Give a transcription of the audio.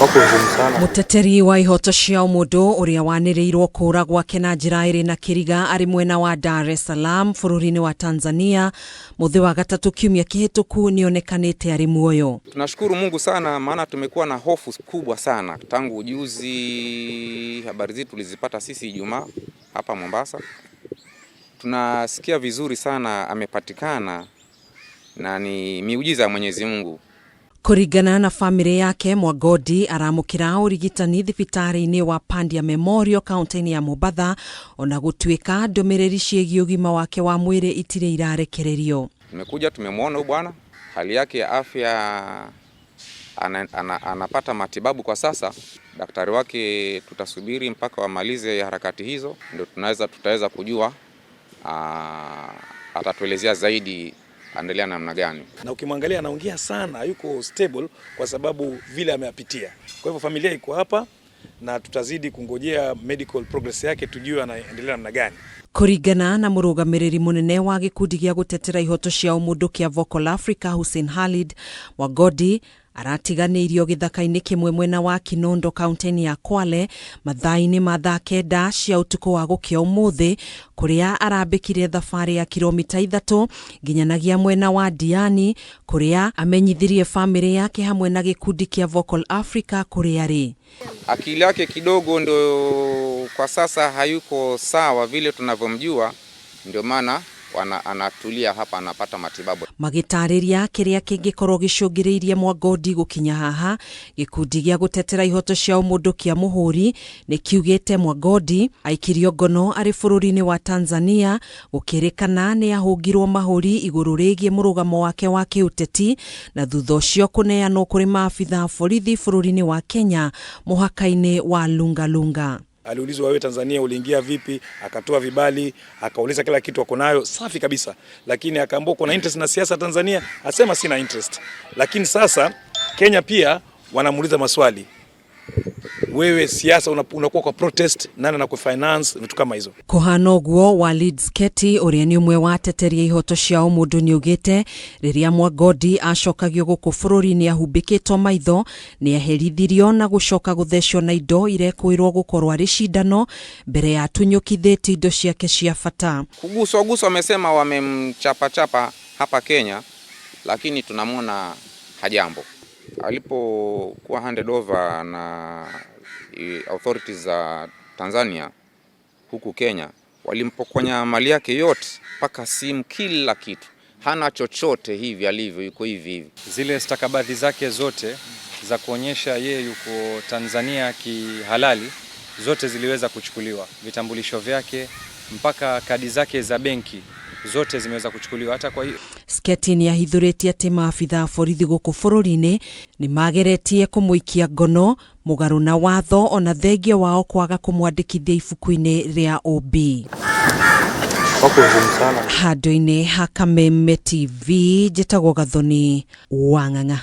Wako ngumu sana. Mũteteri wa ihoto cia ũmũndũ ũrĩa wanĩrĩirwo kũũra gwake na njĩra ĩrĩ na kĩriga arĩ mwena wa Dar es Salaam bũrũri-inĩ wa Tanzania mũthĩ wa gatatũ kiumia kĩhĩtũku nĩonekanĩte arĩ muoyo. Tunashukuru Mungu sana, maana tumekuwa na hofu kubwa sana tangu juzi. Habari zetu tulizipata sisi Ijumaa hapa Mombasa. Tunasikia vizuri sana amepatikana na ni miujiza ya Mwenyezi Mungu. Kũringana na famĩlĩ yake, Mwangodi aramũkĩra ũrigitani thibitarĩ-inĩ wa Pandya Memorial kaunti-inĩ ya Mombatha, ona gũtuĩka ndũmĩrĩri ciĩgiĩ ũgima wake wa mwĩrĩ itirĩ irarekererio. Tumekuja tumemwona huyu bwana, hali yake ya afya anapata matibabu kwa sasa. Daktari wake tutasubiri mpaka wamalize harakati hizo, ndio tutaweza kujua, atatuelezea zaidi aendelea namna gani. Na ukimwangalia anaongea sana, yuko stable kwa sababu vile ameyapitia. Kwa hivyo familia iko hapa na tutazidi kungojea medical progress yake tujue anaendelea namna gani. Kũringana na mũrũgamĩrĩri mũnene wa gĩkundi gĩa gũtetera ihoto cia ũmũndũ kĩa Vocal Africa, Hussein Khalid, Mwangodi aratiganĩirio gĩthaka-inĩ kĩmwe mwena wa Kinondo kaunti-inĩ ya Kwale mathaa-inĩ ma thaa 9 cia ũtukũ wa gũkĩa ũmũthĩ, kũrĩa arambĩkire thabarĩ ya kilomita 3 nginyanagia mwena wa Diani, kũrĩa amenyithirie famĩlĩ yake hamwe na gĩkundi kĩa Vocal Africa kũrĩa arĩ. Akili yake kidogo ndo kwa sasa hayuko sawa vile tunavyomjua, ndio maana anatulia hapa anapata matibabu. Magĩtarĩria kĩrĩa kĩngĩkorwo gĩcũngĩrĩirie Mwangodi gũkinya haha, gĩkundi gĩa gũtetera ihoto cia ũmũndũ kĩa Mũhũri nĩ kiugĩte Mwangodi aikirio ngono arĩ bũrũri-inĩ wa Tanzania, gũkĩrĩkana nĩ ahũngirwo mahũri igũrũ rĩgiĩ mũrũgamo wake wa kĩũteti, na thutha ũcio kũneanwo kũrĩ maabitha a borithi bũrũri-inĩ wa Kenya mũhaka-inĩ wa Lungalunga. Aliulizwa, wewe Tanzania uliingia vipi? Akatoa vibali, akauliza kila kitu ako nayo safi kabisa, lakini akaambiwa kuna interest na siasa Tanzania, asema sina interest. Lakini sasa Kenya pia wanamuuliza maswali, wewe siasa unakuwa kwa protest, nani anakufinance, vitu kama hizo. Kũhana ũguo, Walid Sketi ũrĩa nĩ ũmwe wa ateteria ihoto cia ũmũndũ nĩaugĩte rĩrĩa Mwangodi acokagio gũkũ bũrũri-inĩ ahumbĩkĩtwo maitho, nĩ aherithirio na gũcoka gũthecwo na indo irekũĩrwo gũkorwo arĩ cindano mbere ya atunyũkithĩtie indo ciake cia bata. Kuguswa guswa wamesema wamemchapachapa hapa Kenya, lakini tunamwona hajambo. Alipokuwa handed over na authorities za Tanzania huku Kenya, walimpokonya mali yake yote mpaka simu, kila kitu, hana chochote hivi alivyo, yuko hivi hivi. Zile stakabadhi zake zote za kuonyesha yeye yuko Tanzania kihalali zote ziliweza kuchukuliwa, vitambulisho vyake mpaka kadi zake za benki zote zimeweza kuchukuliwa. Hata kwa hiyo Sketi nĩ ahithũrĩtie atĩ maabitha a borithi gũkũ bũrũri-inĩ nĩ mageretie kũmũikia ngono mũgarũ na watho, ona thengia wao kwaga kũmwandĩkithia ibuku-inĩ rĩa OB. Wako ngumu sana. Handũ-inĩ ha Kameme TV, njĩtagwo Gathoni Wang'ang'a.